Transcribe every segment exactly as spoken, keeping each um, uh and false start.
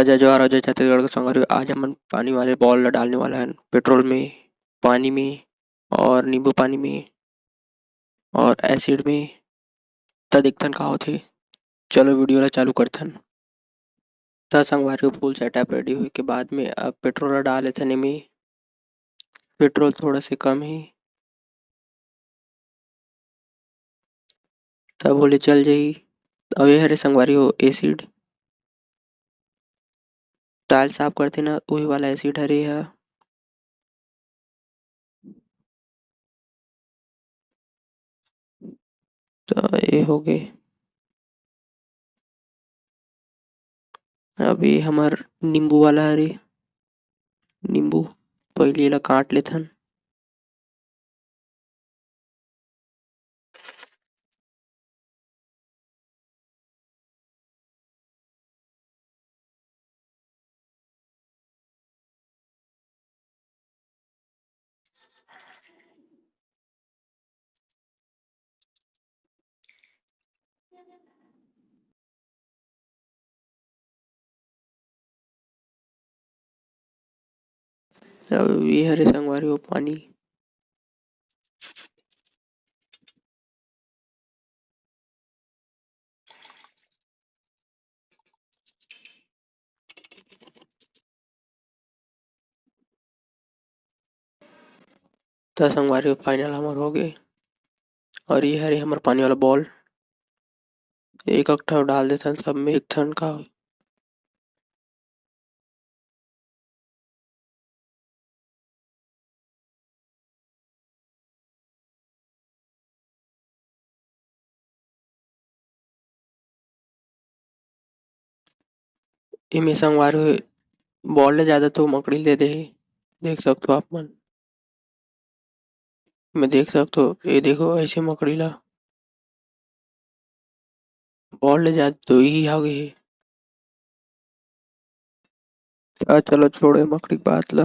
जय जोहार और जय छत्तीसगढ़ के संगवारी हो। आज हमन पानी वाले बॉल ला डालने वाला हन पेट्रोल में, पानी में और नींबू पानी में और एसिड में। त देखथन का होथे। चलो वीडियो ला चालू करथन। त संगवारी हो, फुल सेटअप रेडी होए के बाद में अब पेट्रोल ला डाल लेथन एमे। पेट्रोल थोड़ा से कम हे, तब ओले चल जाही। अब ये हरे संगवारी हो एसिड, टाइल साफ करथे ना, उही वाला एसिड हरे ह। त ये हो गे। अब ये हमर नींबू वाला हरे, नींबू पहले एला काट लेथन। अब ये हरे संगवारी हो पानी। त संगवारी हो, फाइनल हमर हो गे। और ये हरे हमर पानी वाला बॉल, एक एक ठो डाल देथन सब में एक ठन का। एमे संगवारी हो, बॉल ले ज्यादा तो मकड़ी दे दे हे, देख सकथो आप मन। मैं देख सकथो, ये देखो ऐसे मकड़ी ला बॉल ले जात तो इही हावे हे। आ चलो छोड़े मकड़ी के बात ला।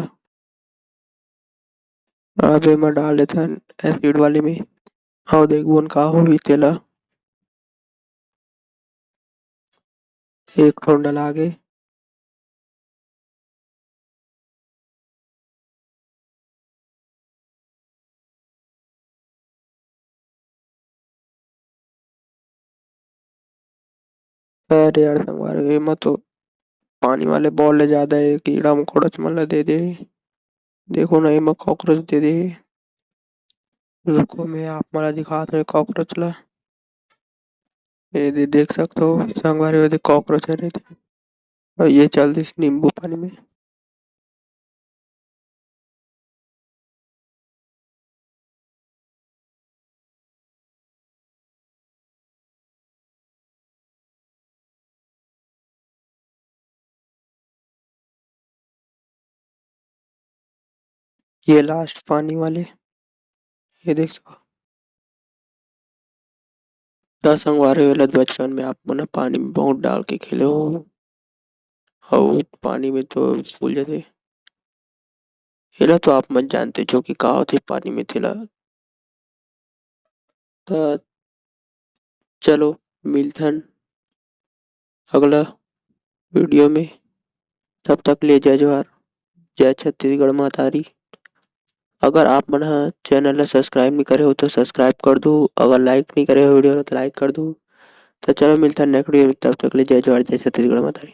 अब एमा डाल देथन एसिड वाले में। अउ देखबोन का होही तेला। एक ठो डला गे। अरे यार संगवारी, एमा तो पानी वाले बॉल ले ज्यादा ये कीड़ा मकोड़ा मन ला दे दे। देखो ना, एमा कॉकरोच दे दे। रुको, मैं आप मन ला दिखात हूँ कॉकरोच ला। ये दे, देख सकथो संगवारी, ये दे कॉकरोच हरे। और ये चल दिस नींबू पानी में। ये लास्ट पानी वाले, ये देख सको। त संगवारी हो, एला बचपन में आप मन ह पानी में बहुत डाल के खेले हो, अउ पानी में तो फूल जाथे। एला तो आप मन जानते हो कि का होथे पानी में तेला। त चलो मिलथन अगला वीडियो में, तब तक ले जय जोहार, जय छत्तीसगढ़ महतारी। अगर आप मन ह चैनल ला सब्सक्राइब नहीं करे हो तो सब्सक्राइब कर दू, अगर लाइक नहीं करे हो वीडियो ला तो लाइक कर दू। तो चलो मिलथन नेक्स्ट वीडियो में, तब तक ले जय जोहार, जय छत्तीसगढ़ महतारी।